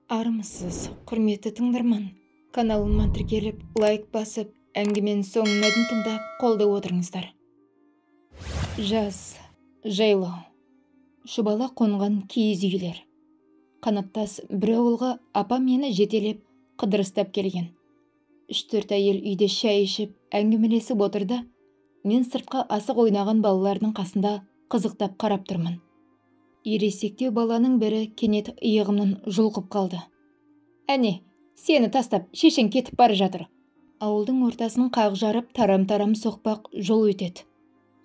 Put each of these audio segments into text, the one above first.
Армысыз, құрметті тыңдарман. Каналыма тіркеліп, лайк басып, әңгіменің соңына дейін тыңдап, қолдап отырыңыздар. Жаз, жайлау. Шұбала қонған киіз үйлер. Қанаттас бір ауылға апам мені жетелеп, қыдырыстап келген. 3-4 әйел үйде шай ішіп, әңгімелесіп отырды. Мен сыртқа асық ойнаған балалардың қасында қызықтап қарап тұрмын. Ересектеу баланың бірі кенет иығымнан жұлқып қалды. Әне, сені тастап, шешең кетіп бара жатыр. Ауылдың ортасын қақ жарып, тарам-тарам соқпақ жол өтеді.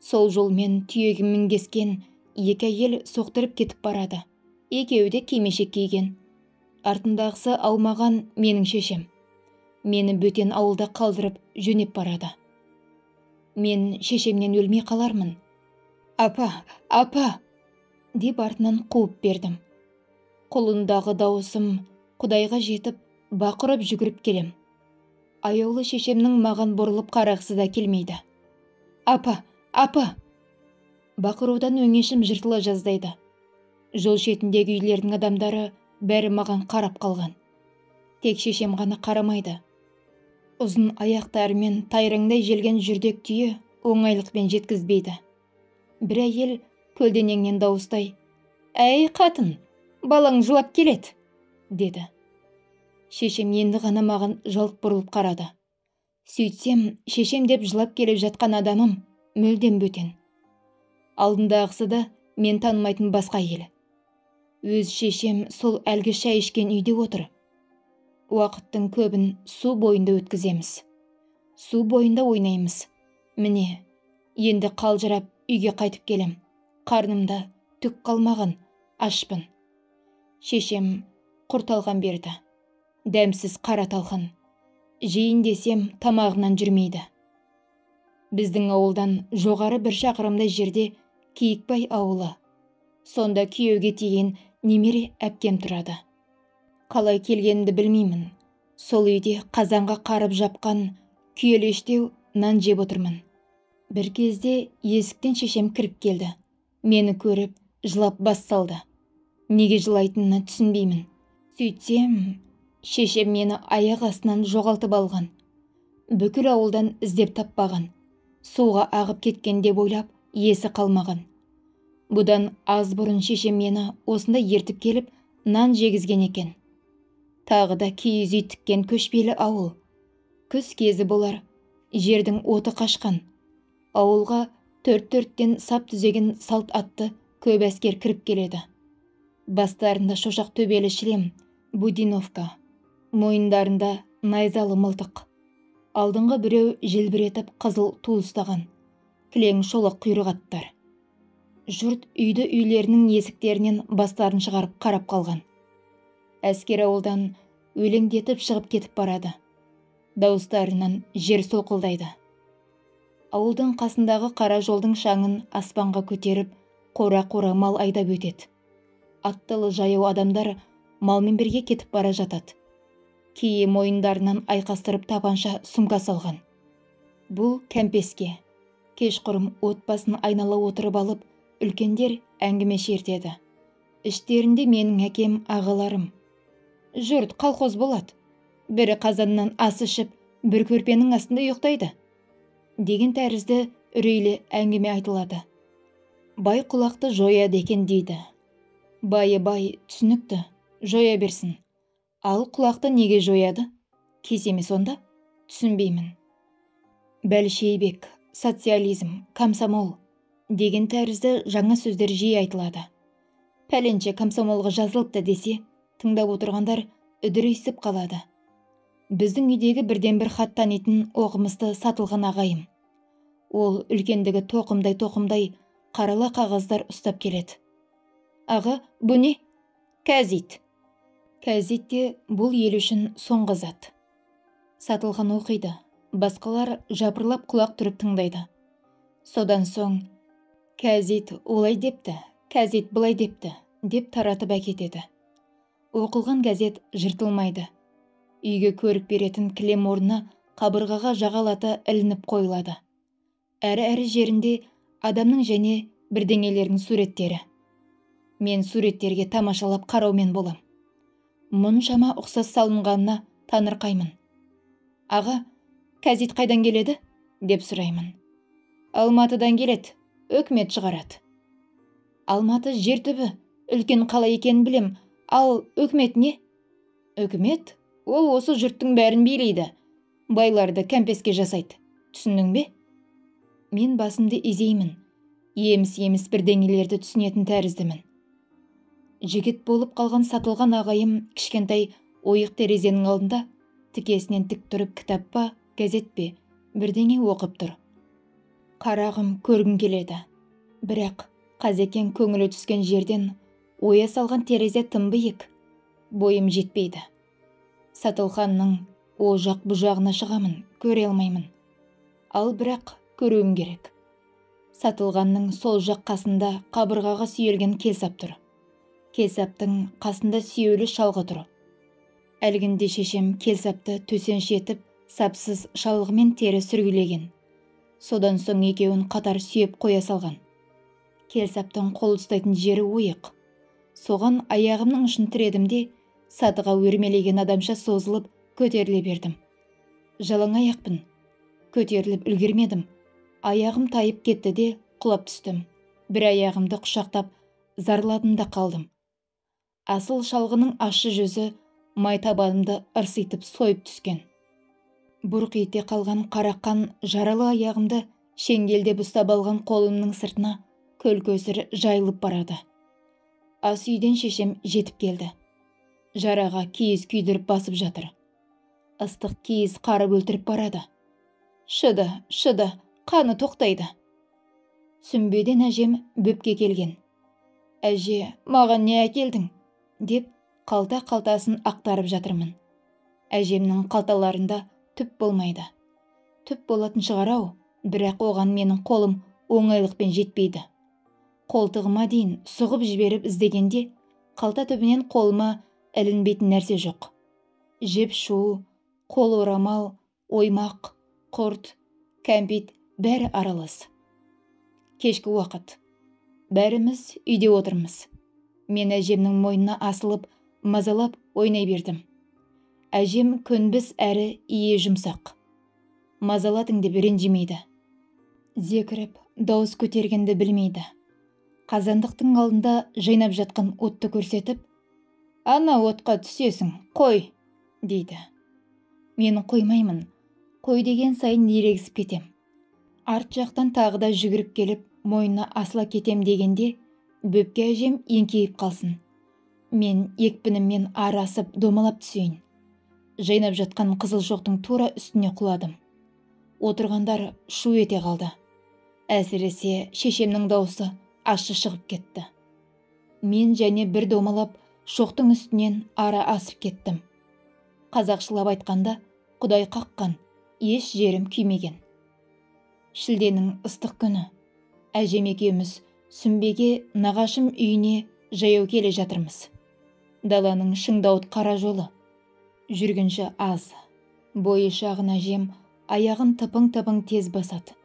Сол жолмен түйеге мінгескен екі әйел соқтырып кетіп барады. Екеуі де кимешек киген. Артындағысы аумаған менің шешем. Мені бөтен ауылда қалдырып жөнеп барады. Мен шешемнен өлмей қалармын. Апа, апа! Деп артынан қуып бердім. Құлындағы дауысым Құдайға жетіп, бақырып жүгіріп келем. Аяулы шешемнің маған бұрылып қарағысы да келмейді. Апа, апа! Бақырудан өңешім жыртыла жаздайды. Жол шетіндегі үйлердің адамдары бәрі маған қарап қалған. Тек шешем ғана қарамайды. Ұзын аяқтарымен тайраңдай желген жүрдек түйе оңайлықпен жеткізбейді. Бір әйел көлденеңнен дауыстай, «Әй, қатын, балаң жылап келеді», деді. Шешем енді ғана маған жалт бұрылып қарады. Сөйтсем, шешем деп жылап келіп жатқан адамым мүлдем бөтен. Алдындағысы да мен танымайтын басқа әйел. Өз шешем сол әлгі шай ішкен үйде отыр. Уақыттың көбін су бойында өткіземіз. Су бойында ойнаймыз. Міне, енді қалжырап үйге қайтып келем. Қарнымда түк қалмаған, ашпын. Шешем құр талқан берді. Дәмсіз қара талқан. Жейін десем, тамағынан жүрмейді. Біздің ауылдан жоғары бір шақырымдай жерде Киікбай ауылы. Сонда күйеуге тиген немере әпкем тұрады. Қалай келгенімді білмеймін. Сол үйде қазанға қарып жапқан күйелештеу нан жеп отырмын. Бір кезде есіктен шешем кіріп келді. Мені көріп, жылап бас салды. Неге жылайтынына түсінбеймін. Сөйтсем, шешем мені аяқ астынан жоғалтып алған. Бүкіл ауылдан іздеп таппаған. Суға ағып кеткен деп ойлап, есі қалмаған. Бұдан аз бұрын шешем мені осында ертіп келіп, нан жегізген екен. Тағы да киіз үй тіккен көшпелі ауыл. Күз кезі болар, жердің оты қашқан. Ауылға төрт-төрттен сап түзеген салт атты көп әскер кіріп келеді. Бастарында шошақ төбелі шлем, будиновка, мойындарында найзалы мылтық. Алдыңғы біреу желбіретіп қызыл ту ұстаған, кілең шолақ құйрық аттар. Жұрт үйді үйлерінің есіктерінен бастарын шығарып қарап қалған. Әскер ауылдан өлеңдетіп шығып кетіп барады. Дауыстарынан жер солқылдайды. Ауылдың қасындағы қара жолдың шаңын аспанға көтеріп, қора-қора мал айдап өтеді. Аттылы жаяу адамдар малмен бірге кетіп бара жатады. Кейі мойындарынан айқастырып тапанша сумка салған. Бұл кәмпеске. Кешқұрым отбасын айнала отырып алып, үлкендер әңгіме шертеді. Іштерінде менің әкем, ағаларым. Жұрт колхоз болады. Бірі қазаннан ас ішіп, бір көрпенің астында ұйықтайды. Деген тәрізді үрейлі әңгіме айтылады. Бай құлақты жояды екен дейді. Байы бай түсінікті, жоя берсін. Ал құлақты неге жояды? Кесе ме сонда? Түсінбеймін. Бәлшейбек, социализм, комсомол деген тәрізді жаңа сөздер жиі айтылады. Пәленше комсомолға жазылыпты десе, тыңдап отырғандар үдірейсіп қалады. Біздің үйдегі бірден-бір хат танитын оқымысты Сатылған ағайым. Ол үлкендігі тоқымдай-тоқымдай қарала қағаздар ұстап келеді. Аға, бұ не? Кәзит. Кәзит те бұл ел үшін соңғы зат. Сатылған оқиды, басқалар жапырлап құлақ түріп тыңдайды. Содан соң, кәзит олай депті, кәзит былай депті, деп таратып әкетеді. Оқылған газет жыртылмайды. Үйге көрік беретін кілем орнына қабырғаға жағалата ілініп қойылады. Әрі-әрі жерінде адамның және бірдеңелердің суреттері. Мен суреттерге тамашалап қараумен болам. Мұншама ұқсас салынғанына таңырқаймын. Аға, кәзит қайдан келеді? Деп сұраймын. Алматыдан келеді, өкімет шығарады. Алматы жер түбі, үлкен қала екенін білем, ал өкімет не? Өкімет, ол осы жұрттың бәрін билейді. Байларды кәмпеске жасайды. Түсіндің бе? Мен басымды изеймін. Еміс-еміс бірдеңелерді түсінетін тәріздімін. Жігіт болып қалған сатылған ағайым кішкентай ойық терезенің алдында тікесінен тік тұрып кітап па, газет пе, бірдеңе оқып тұр. Қарағым, көргім келеді. Бірақ қазекең көңілі түскен жерден оя салған терезе тым биік. Бойым жетпейді. Сатылханның о жақ бұ жағына шығамын, көре алмаймын. Ал бірақ көруім керек. Сатылғанның сол жақ қасында қабырғаға сүйелген келсап тұр. Келсаптың қасында сүйеулі шалғы тұр. Әлгінде шешем келсапты төсеніш етіп, сапсыз шалғымен тері сүргілеген. Содан соң екеуін қатар сүйеп қоя салған. Келсаптың қол ұстайтын жері ойық. Соған аяғымның ұшын тіредім де, сатыға өрмелеген адамша созылып көтеріле бердім. Жалаң аяқпын. Көтеріліп үлгермедім. Аяғым тайып кетті де құлап түстім. Бір аяғымды құшақтап зарладым да қалдым. Асыл шалғының ащы жүзі май табанымды ырситып сойып түскен. Бұрқ ете қалған қара қан жаралы аяғымды шеңгелдеп ұстап алған қолымның сыртына көл-көсір жайылып барады. Ас үйден шешем жетіп келді. Жараға киіз күйдіріп басып жатыр. Ыстық киіз қарып өлтіріп барады. Шыды, шыды, қаны тоқтайды. Сүмбеден әжем бөпке келген. Әже, маған не әкелдің? Деп қалта-қалтасын ақтарып жатырмын. Әжемнің қалталарында түп болмайды. Түп болатын шығар-ау, бірақ оған менің қолым оңайлықпен жетпейді. Қолтығыма дейін сұғып жіберіп іздегенде, қалта түбінен қолыма ілінбейтін нәрсе жоқ. Жіп шу, қол орамал, оймақ, құрт, кәмпит бәрі аралас. Кешкі уақыт. Бәріміз үйде отырмыз. Мен әжемнің мойнына асылып, мазалап ойнай бердім. Әжем көнбіс әрі ие жұмсақ. Мазаладың деп ренжімейді. Зекіріп, дауыс көтергенді білмейді. Қазандықтың алдында жайнап жатқан отты көрсетіп, «Ана отқа түсесің, қой», дейді. Мен қоймаймын. Қой деген сайын ерегісіп кетем. Арт жақтан тағы да жүгіріп келіп, мойнына асыла кетем дегенде, бөпке әжем еңкейіп қалсын. Мен екпініммен ары асып домалап түсейін. Жайнап жатқан қызыл шоқтың тура үстіне құладым. Отырғандар шу ете қалды. Әсіресе шешемнің даусы ащы шығып кетті. Мен және бір домалап шоқтың үстінен ары асып кеттім. Қазақшылап айтқанда, Құдай қаққан, еш жерім күймеген. Шілденің ыстық күні. Әжем екеуміз Сүмбеге нағашым үйіне жаяу келе жатырмыз. Даланың шыңдауыт қара жолы. Жүргінші аз. Бойы шағын әжем аяғын тыпың-тыпың тез басады.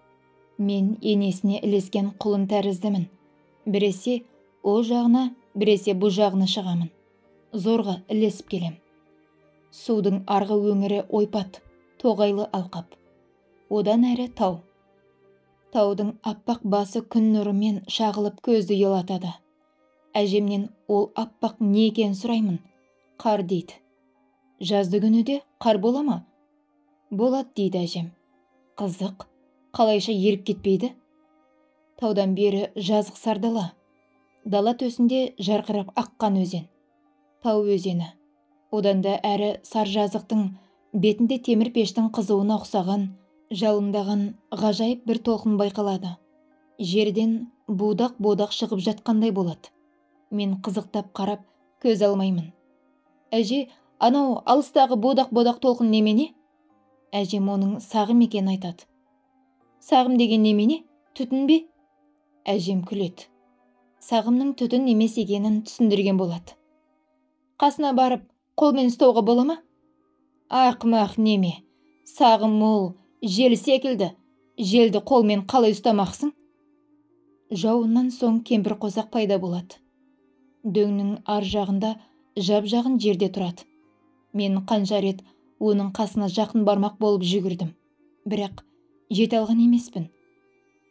Мен енесіне ілескен құлын тәріздімін. Біресе о жағына, біресе бұ жағына шығамын. Зорға ілесіп келем. Судың арғы өңірі ойпат, тоғайлы алқап. Одан әрі тау. Таудың аппақ басы күн нұрымен шағылып көзді ұялатады. Әжемнен ол аппақ не екенін сұраймын. Қар дейді. Жазды күні де қар бола ма? Болады дейді әжем. Қызық, қалайша еріп кетпейді? Таудан бері жазық сардала. Дала төсінде жарқырап аққан өзен. Тау өзені. Одан да әрі сар жазықтың бетінде темір пештің қызуына ұқсаған, жалындаған ғажайып бір толқын байқалады. Жерден будақ-будақ шығып жатқандай болады. Мен қызықтап қарап көз алмаймын. Әже, анау алыстағы будақ-будақ толқын немене? Әжем оның сағым екенін айтады. Сағым деген немене? Түтін бе? Әжем күледі. Сағымның түтін емес екенін түсіндірген болады. Қасына барып, қолмен ұстауға бола ма? Ақмақ неме? Сағым ол жел секілді. Желді қолмен қалай ұстамақсың? Жауыннан соң кемпір қосақ пайда болады. Дөңнің ар жағында Жап-жағын жерде тұрады. Мен қанша рет оның қасына жақын бармақ болып жүгірдім. Бірақ жете алған емеспін.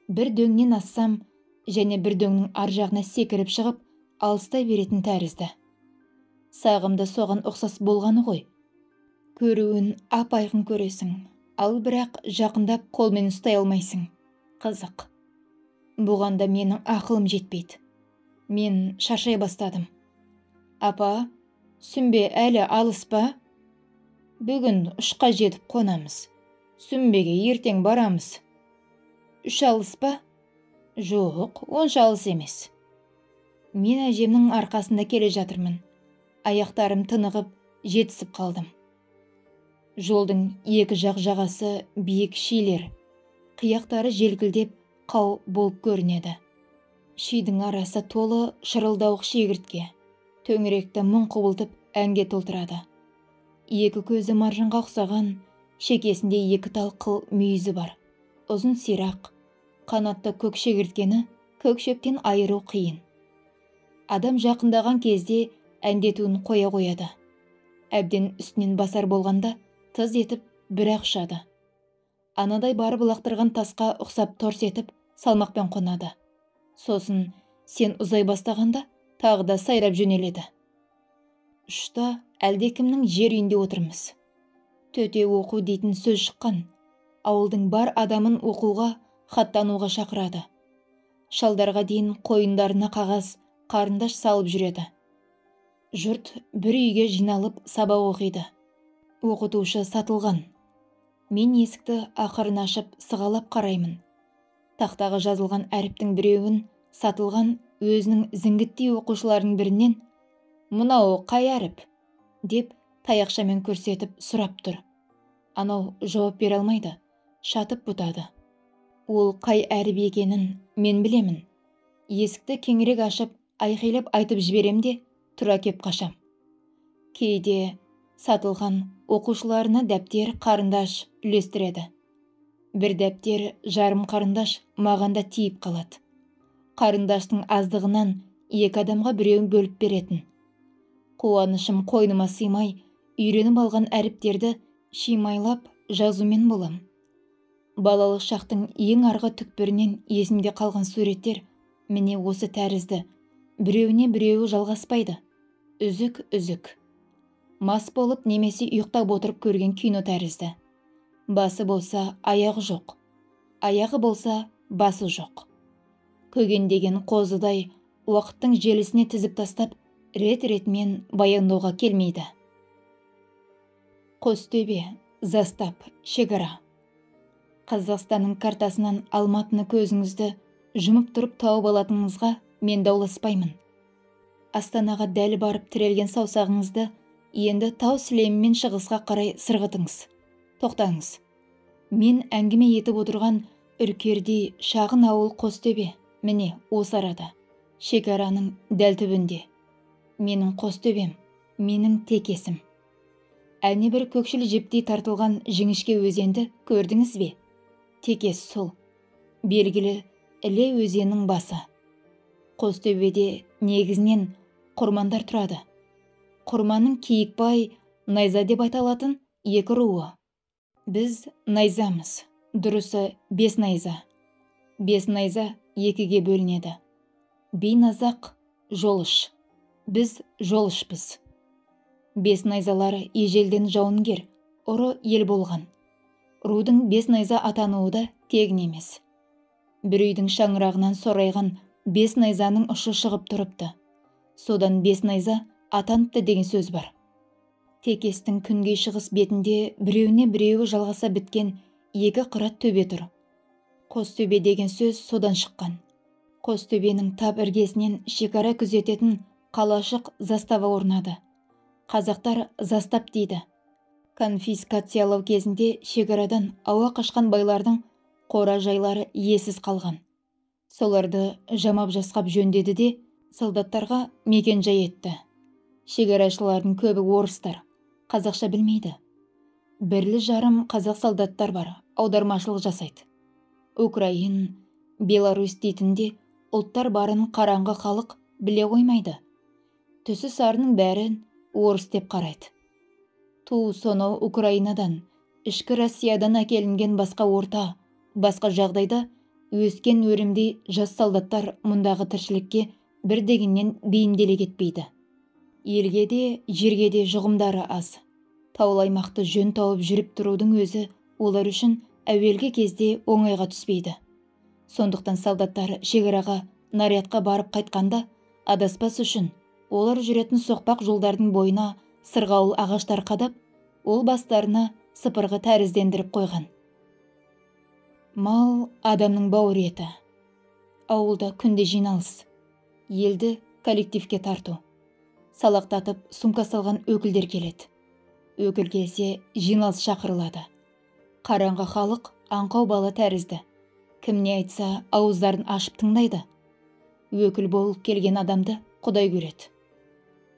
Бір дөңнен ассам, және бір дөңнің ар жағына секіріп шығып, алыстай беретін тәрізді. Сағымда соған ұқсас болғаны ғой. Көруін ап-айқын көресің, ал бірақ жақындап қолмен ұстай алмайсың. Қызық. Бұған да менің ақылым жетпейді. Мен шаршай бастадым. Апа, сүмбе әлі алыс па? Бүгін ұшқа жетіп қонамыз. Сүмбеге ертең барамыз. Үш алыс па? Жоқ, онша алыс емес. Мен әжемнің арқасында келе жатырмын. Аяқтарым тынығып, жетісіп қалдым. Жолдың екі жақ жағасы биік шилер, қияқтары желкілдеп қау болып көрінеді. Шидің арасы толы шырылдауық шегіртке, төңіректі мұң құбылтып әнге толтырады. Екі көзі маржанға ұқсаған, шекесінде екі тал қыл мүйізі бар. Ұзын сирақ, қанатты көк шегірткені көк шөптен айыру қиын. Адам жақындаған кезде әндетуін қоя қояды. Әбден үстінен басар болғанда тыз етіп бірақ ұшады. Анадай барып лақтырған тасқа ұқсап торс етіп салмақпен қонады. Сосын сен ұзай бастағанда тағы да сайрап жөнеледі. Ұшта әлдекімнің жер үйінде отырмыз. Төте оқу дейтін сөз шыққан. Ауылдың бар адамын оқуға, хаттануға шақырады. Шалдарға дейін қойындарына қағаз, қарындаш салып жүреді. Жұрт бір үйге жиналып сабақ оқиды. Оқытушы Сатылған. Мен есікті ақырын ашып сығалап қараймын. Тақтаға жазылған әріптің біреуін Сатылған өзінің зіңгіттей оқушыларының бірінен «Мынау қай әріп?» деп таяқшамен көрсетіп сұрап тұр. Анау жауап бере алмайды, шатып бұтады. Ол қай әріп екенін мен білемін. Есікті кеңірек ашып, айқайлап айтып жіберем де, тұра кеп қашам. Кейде Сатылған оқушыларына дәптер, қарындаш үлестіреді. Бір дәптер, жарым қарындаш маған да тиіп қалады. Қарындаштың аздығынан екі адамға біреуін бөліп беретін. Қуанышым қойныма сыймай, үйреніп алған әріптерді шимайлап жазумен болам. Балалық шақтың ең арғы түкпірінен есімде қалған суреттер міне осы тәрізді. Біреуіне біреуі жалғаспайды. Үзік-үзік. Мас болып немесе ұйықтап отырып көрген кино тәрізді. Басы болса, аяғы жоқ. Аяғы болса, басы жоқ. Көгендеген қозыдай уақыттың желісіне тізіп тастап, рет-ретімен баяндауға келмейді. Қостөбе, застап, шекара. Қазақстанның картасынан Алматыны көзіңізді жұмып тұрып тауып алатыныңызға мен дауласпаймын. Астанаға дәл барып тірелген саусағыңызды енді тау сілемімен шығысқа қарай сырғытыңыз. Тоқтаңыз. Мен әңгіме етіп отырған үркердей шағын ауыл Қостөбе, міне осы арада, шекараның дәл түбінде. Менің Қостөбем, менің текесім. Әне бір көкшіл жіптей тартылған жіңішке өзенді көрдіңіз бе? Текес сол, белгілі Іле өзенінің басы. Қостөбеде негізінен құрмандар тұрады. Құрманның Киікбай, Найза деп аталатын екі руы. Біз Найзамыз, дұрысы бес найза. Бес найза екіге бөлінеді. Бейназақ, жолыш. Біз жолышпыз. Бес найзалары ежелден жауынгер, ұры ел болған. Рудың бес найза атануы да тегін емес. Бір үйдің шаңырағынан сорайған бес найзаның ұшы шығып тұрыпты. Содан бес найза атаныпты деген сөз бар. Текестің күнгей шығыс бетінде біреуіне біреуі жалғаса біткен екі қырат төбе тұр. Қостөбе деген сөз содан шыққан. Қостөбенің тап іргесінен шекара күзететін қалашық застава орнады. Қазақтар застап дейді. Конфискациялау кезінде шекарадан ауа қашқан байлардың қора жайлары иесіз қалған. Соларды жамап-жасқап жөндеді де солдаттарға мекен-жай етті. Шекарашылардың көбі орыстар, қазақша білмейді. Бірлі-жарым қазақ солдаттар бар, аудармашылық жасайды. Украин, Беларусь дейтінде ұлттар барын қараңғы халық біле қоймайды. Түсі сарының бәрін Орыс деп қарайды. Ту сонау Украинадан, ішкі Россиядан әкелінген басқа орта, басқа жағдайда өскен өрімдей жас солдаттар мұндағы тіршілікке бір дегеннен бейімделе кетпейді. Елге де, жерге де жұғымдары аз. Таулы аймақты жөн тауып жүріп тұрудың өзі олар үшін әуелгі кезде оңайға түспейді. Сондықтан солдаттар шекараға, нарядқа барып қайтқанда адаспас үшін олар жүретін соқпақ жолдардың бойына сырғауыл ағаштар қадап, ол бастарына сыпырғы тәріздендіріп қойған. Мал адамның бауыр еті. Ауылда күнде жиналыс. Елді коллективке тарту. Салақтатып сумка салған өкілдер келеді. Өкіл келсе жиналыс шақырылады. Қараңғы халық аңқау бала тәрізді. Кім не айтса ауыздарын ашып тыңдайды. Өкіл болып келген адамды Құдай көреді.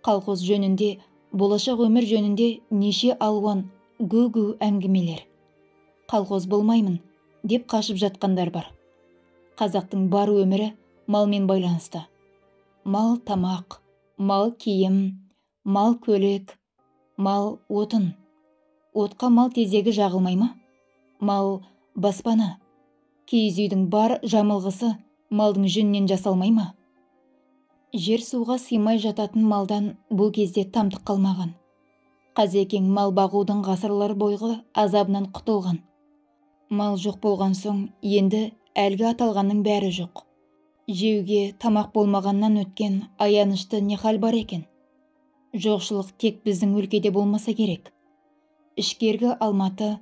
Колхоз жөнінде, болашақ өмір жөнінде неше алуан гу-гу әңгімелер. Колхоз болмаймын деп қашып жатқандар бар. Қазақтың бар өмірі малмен байланысты. Мал тамақ, мал киім, мал көлік, мал отын. Отқа мал тезегі жағылмай ма? Мал баспана. Киіз үйдің бар жамылғысы малдың жүнінен жасалмай ма? Жер суға сыймай жататын малдан бұл кезде тамтық қалмаған. Қазекең мал бағудың ғасырлар бойғы азабынан құтылған. Мал жоқ болған соң енді әлгі аталғанның бәрі жоқ. Жеуге тамақ болмағаннан өткен аянышты не хал бар екен? Жоқшылық тек біздің өлкеде болмаса керек. Ішкергі Алматы,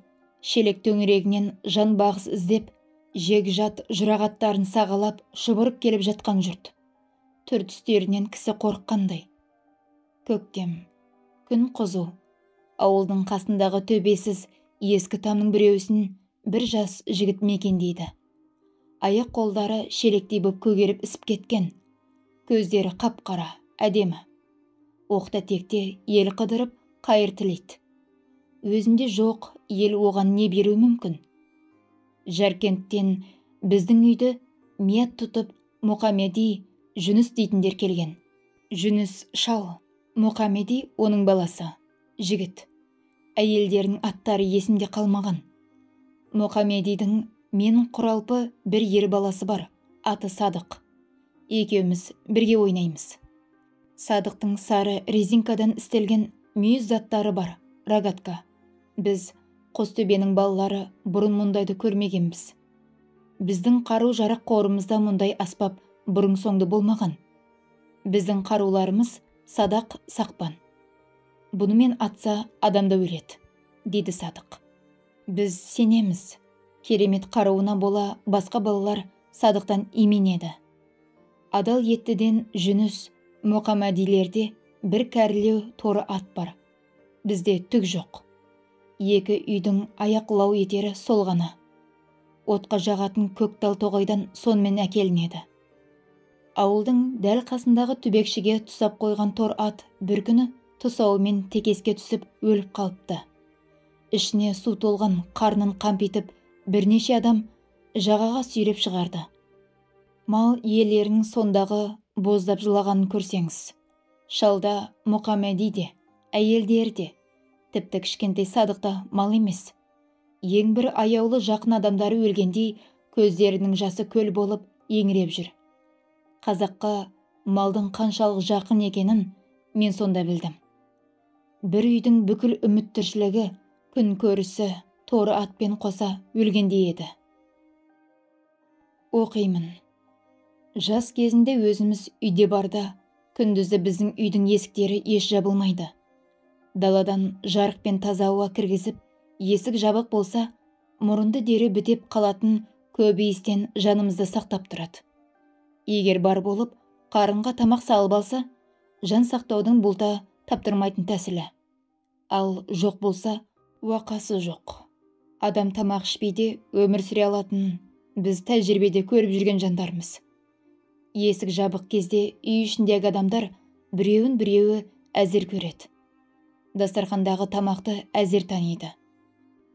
Шелек төңірегінен жан бағыс іздеп, жегжат жұрағаттарын сағалап, шұбырып келіп жатқан жұрт. Түр-түстерінен кісі қорыққандай. Көктем, күн қызу. Ауылдың қасындағы төбесіз ескі тамның біреусін бір жас жігіт мекендейді. Аяқ қолдары шелектей боп көгеріп ісіп кеткен. Көздері қап-қара, әдемі. Оқта-текте ел қыдырып, қайыр тілейді. Өзінде жоқ, ел оған не беруі мүмкін? Жаркенттен біздің үйді мият тұтып Мұқамеди, Жүніс дейтіндер келген. Жүніс шал, Мұқамеди оның баласы, жігіт. Әйелдерінің аттары есімде қалмаған. Мұқамедидің мен құралпы бір ер баласы бар, аты Садық. Екеуміз бірге ойнаймыз. Садықтың сары резинкадан істелген мүйіз заттары бар, рогатка. Біз, Қостөбенің балалары, бұрын мұндайды көрмегенбіз. Біздің қару-жарақ қорымызда мұндай аспап бұрын соңды болмаған. Біздің қаруларымыз садақ, сақпан. Бұнымен атса адам да өледі, дейді Садық. Біз сенеміз. Керемет қаруына бола басқа балалар Садықтан именеді. Адал еттіден Жүніс, Мұқамәдилерде бір кәрілеу торы ат бар. Бізде түк жоқ. Екі үйдің аяқ лау етері сол ғана. Отқа жағатын көктал тоғайдан сонымен әкелінеді. Ауылдың дәл қасындағы түбекшіге тұсап қойған тор ат бір күні тұсауымен текеске түсіп өліп қалыпты. Ішіне су толған қарнын қампитып бірнеше адам жағаға сүйреп шығарды. Мал иелерінің сондағы боздап жылағанын көрсеңіз. Шалда Мұқамәди де, әйелдері де, тіпті кішкентай Садық та мал емес. Ең бір аяулы жақын адамдары өлгендей көздерінің жасы көл болып еңіреп жүр. Қазаққа малдың қаншалық жақын екенін мен сонда білдім. Бір үйдің бүкіл үміт тіршілігі, күн көрісі торы атпен қоса өлгендей еді. Оқимын. Жас кезінде өзіміз үйде барда, күндізі біздің үйдің есіктері еш жабылмайды. Даладан жарық пен таза ауа кіргізіп, есік жабық болса, мұрынды дері бітеп қалатын көп иістен жанымызды сақтап тұрады. Егер бар болып, қарынға тамақ салып алса, жан сақтаудың бұлта таптырмайтын тәсілі. Ал жоқ болса, уақасы жоқ. Адам тамақ ішпей де өмір сүре алатынын біз тәжірибеде көріп жүрген жандармыз. Есік жабық кезде үй ішіндегі адамдар біреуін біреуі әзер көреді. Дастархандағы тамақты әзер таниды.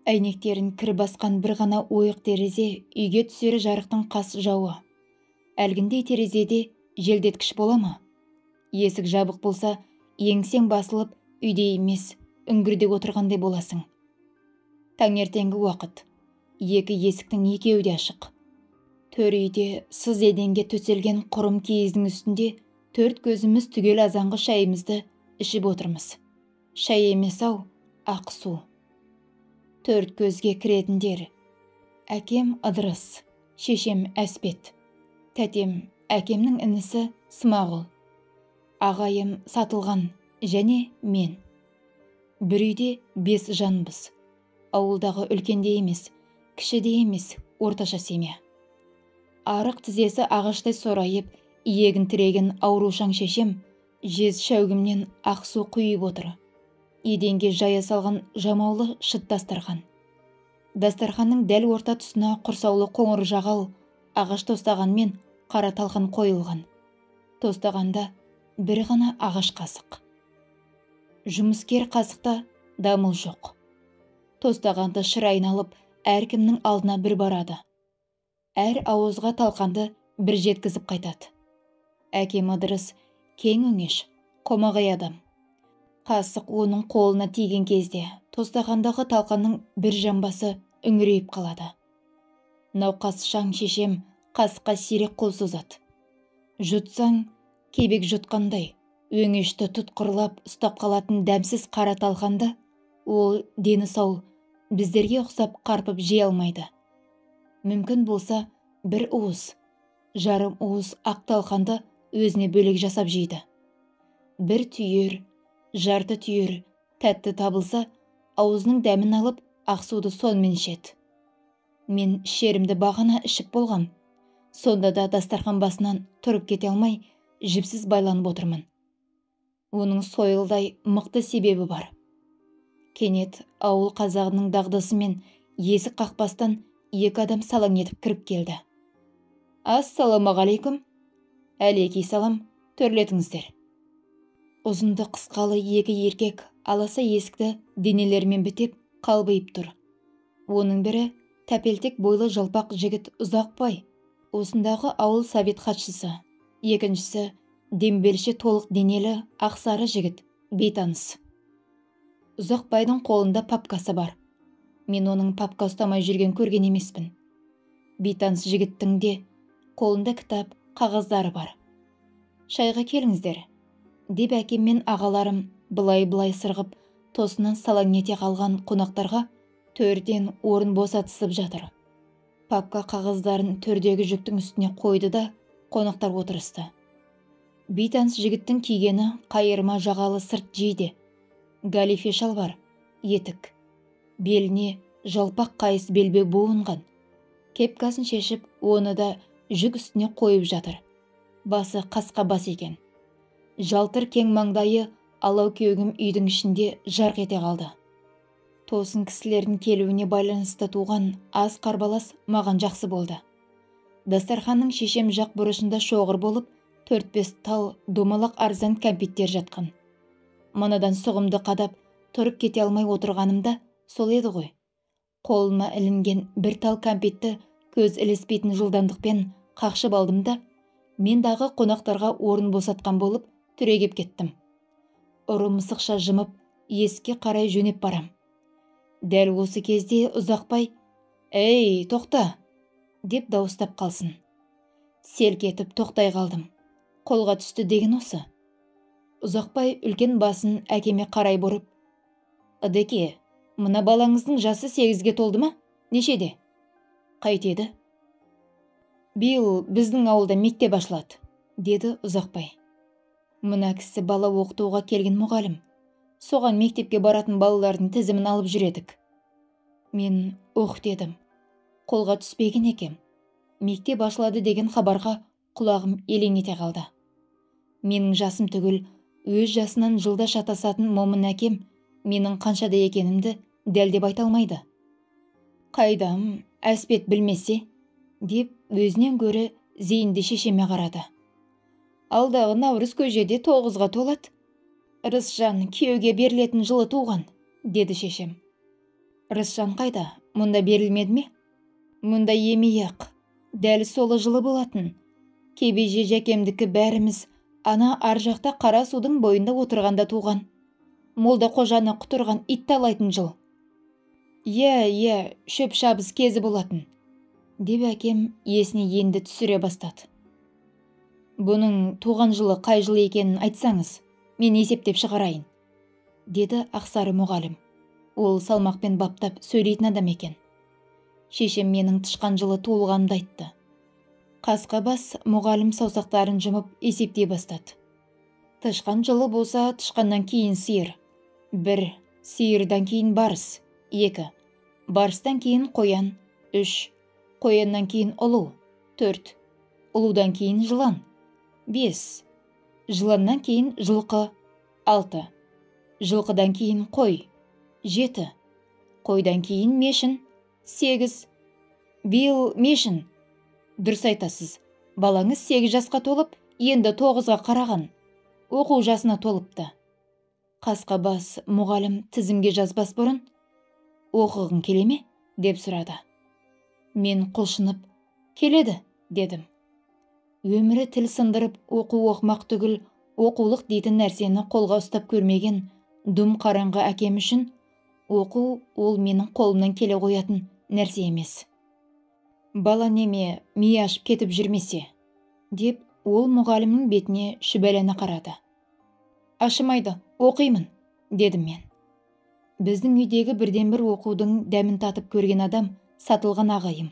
Әйнектерін кір басқан бір ғана ойық терезе үйге түсері жарықтың қас жауы. Әлгіндей терезеде желдеткіш бола ма? Есік жабық болса, еңсең басылып, Үйде емес, үңгірде отырғандай боласың. Таңертеңгі уақыт. Екі есіктің екеуі де ашық. Төр үйде сыз еденге төселген құрым киіздің үстінде төрт көзіміз түгел азанғы шайымызды ішіп отырмыз. Шай емес ау, ақ су. Төрт көзге кіретіндер. Әкем Ыдырыс, шешем Әспет, тәтем әкемнің інісі Смағұл, ағайым Сатылған және мен. Бір үйде 5 жанбыз. Ауылдағы үлкен де емес, кіші де емес, орташа семья. Арық тізесі ағаштай сорайып, иегін тіреген аурушаң шешем жез шәугімнен ақ су құйып отыр. Еденге жая салған жамаулы шыт дастархан. Дастарханның дәл орта тұсына құрсаулы қоңыр жағал ағаш тостағанмен қара талқан қойылған. Тостағанда бір ғана ағаш қасық. Жұмыскер қасықта дамыл жоқ. Тостағанды шыр айналып, әркімнің алдына бір барады. Әр ауызға талқанды бір жеткізіп қайтады. Әкем Ыдырыс кең өңеш, қомағай адам. Қасық оның қолына тиген кезде тостағандағы талқанның бір жамбасы үңірейіп қалады. Науқасшаң шешем қасыққа сирек қол созады. Жұтсаң, кебек жұтқандай, өңешті тұтқырлап ұстап қалатын дәмсіз қара талқанды ол дені сау біздерге ұқсап қарпып жей алмайды. Мүмкін болса, бір уыс, жарым уыс ақ талқанды өзіне бөлек жасап жейді. Бір түйір, жарты түйір тәтті табылса, аузының дәмін алып, ақ суды сонымен ішеді. Мен ішерімді бағана ішіп болғам. Сонда да дастархан басынан тұрып кете алмай, жіпсіз байланып отырмын. Оның сойылдай мықты себебі бар. Кенет ауыл қазағының дағдысымен есік қақпастан екі адам салаң етіп кіріп келді. Ассалаумағалейкум. Әлейки салам, төрлетіңіздер. Ұзынды қысқалы екі еркек аласа есікті денелерімен бітеп қалбиып тұр. Оның бірі тәпелтек бойлы жалпақ жігіт Ұзақбай, осындағы ауыл совет хатшысы. Екіншісі дембелше толық денелі ақсары жігіт, бейтаныс. Ұзақбайдың қолында папкасы бар. Мен оның папка ұстамай жүрген көрген емеспін. Бейтаныс жігіттің де қолында кітап, қағаздары бар. Шайға келіңіздер, деп әкем мен ағаларым былай-былай сырғып, тосынан салаң ете қалған қонақтарға төрден орын босатысып жатыр. Папка қағаздарын төрдегі жүктің үстіне қойды да қонақтар отырысты. Бейтаныс жігіттің кигені қайырма жағалы сырт жейде, галифе шалбар, етік. Беліне жалпақ қайыс белбеу буынған. Кепкасын шешіп, оны да жүк үстіне қойып жатыр. Басы қасқа бас екен. Жалтыр кең маңдайы алау кеугім үйдің ішінде жарқ ете қалды. Тосын кісілердің келуіне байланысты туған аз қарбалас маған жақсы болды. Дастарханның шешем жақ бұрышында шоғыр болып, 4-5 тал домалақ арзан кәмпиттер жатқан. Манадан сұғымды қадап, тұрып кете алмай отырғанымда сол еді ғой. Қолыма ілінген бір тал кәмпитті көз ілеспейтін жылдамдықпен қақшып алдым да, мен дағы қонақтарға орын босатқан болып, түрегеп кеттім. Ұры мысықша жымып, есікке қарай жөнеп барам. Дәл осы кезде Ұзақбай, «Ей, тоқта!» деп дауыстап қалсын. Селк етіп тоқтай қалдым. Қолға түсті деген осы. Ұзақбай үлкен басын әкеме қарай бұрып, «Ыдеке, мына балаңыздың жасы 8-ге толды ма? Нешеде?» «Қайтеді?» «Биыл біздің ауылда мектеп ашылады», деді Ұзақбай. Мына кісі бала оқытуға келген мұғалім. Соған мектепке баратын балалардың тізімін алып жүредік. Мен оқ дедім. Қолға түспеген екем. Мектеп ашылады деген хабарға құлағым елең ете қалды. Менің жасым түгіл, өз жасынан жылда шатасатын момын әкем менің қаншада екенімді дәлдеп айта алмайды. Қайдам, Әспет білмесе, деп өзінен гөрі зейінді шешеме қарады. Алдағы наурыз көжеде 9-ға толады. Рысжан күйеуге берілетін жылы туған, деді шешем. Рысжан қайда, мұнда берілмеді ме? Мұнда емей-ақ, дәл солы жылы болатын. Кебеже жәкемдікі бәріміз ана ар жақта қара судың бойында отырғанда туған. Молда қожаны құтырған ит талайтын жыл. Иә, иә, шөп шабыс кезі болатын, деп әкем есіне енді түсіре бастады. Бұның туған жылы қай жыл екенін айтсаңыз, мен есептеп шығарайын, деді ақсары мұғалім. Ол салмақпен баптап сөйлейтін адам екен. Шешем менің тышқан жылы туылғанымды айтты. Қасқа бас мұғалім саусақтарын жұмып есептей бастады. Тышқан жылы болса, тышқаннан кейін сиыр. 1, сиырдан кейін барыс. 2, барыстан кейін қоян. 3, қояннан кейін ұлу. 4, ұлудан кейін жылан. 5, жыланнан кейін жылқы. 6, жылқыдан кейін қой. 7, қойдан кейін мешін. 8, биыл мешін. Дұрыс айтасыз, балаңыз 8 жасқа толып, енді 9-ға қараған. Оқу жасына толыпты. Қасқа бас мұғалім тізімге жазбас бұрын, оқығың келе ме? Деп сұрады. Мен құлшынып, келеді, дедім. Өмірі тіл сындырып оқу оқымақ түгіл, оқулық дейтін нәрсені қолға ұстап көрмеген дұм қараңғы әкем үшін оқу ол менің қолымнан келе қоятын нәрсе емес. Бала неме, ми ашып кетіп жүрмесе, деп ол мұғалімнің бетіне шүбәләне қарады. Ашымайды, оқимын, дедім мен. Біздің үйдегі бірден-бір оқудың дәмін татып көрген адам сатылған ағайым.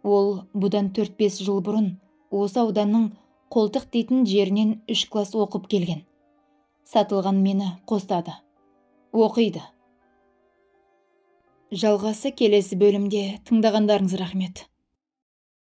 Ол бұдан 4-5 жыл бұрын осы ауданның Қолтық дейтін жерінен 3 класс оқып келген. Сатылған мені қостады. Оқиды. Жалғасы келесі бөлімде. Тыңдағандарыңыз рахмет.